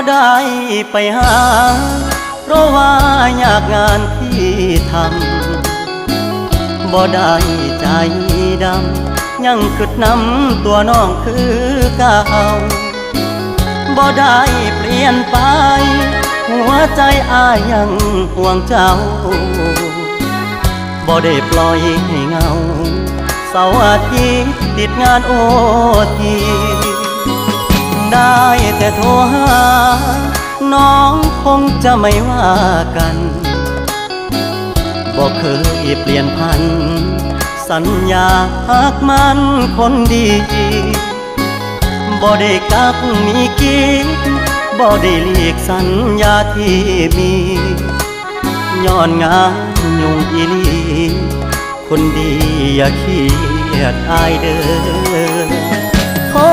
ໄດ້ໄປຫາ ເພາະວ່າຍາກງານທີ່ທຳ ບໍ່ໄດ້ໃຈດຳ ຍັງຄິດນຳຕົວນ້ອງຄືເກົ່າ ບໍ່ໄດ້ປ່ຽນໄປ ຫົວໃຈອ້າຍຍັງຫ່ວງເຈົ້າ ບໍ່ໄດ້ປ່ອຍໃຫ້ເຫງົາ ເສົາອາທິດຕິດງານໂອທີ ໄດ້ແຕ່ໂທຫາ ນ້ອງຄົງຈະໄມ່ວ່າກັນ ບໍ່ເຄີຍປ່ຽນຜັນ ສັນຍາຮັກໝັ້ນຄົນດີ ບໍ່ໄດ້ກັກມີກີດ ບໍ່ໄດ້ຫຼີກສັນຍາທີ່ມີ ຍ້ອນງານຫຍຸ້ງອີ່ຫຼີ ຄົນດີຢ່າຄຽດອ້າຍເດີ້ ຂໍ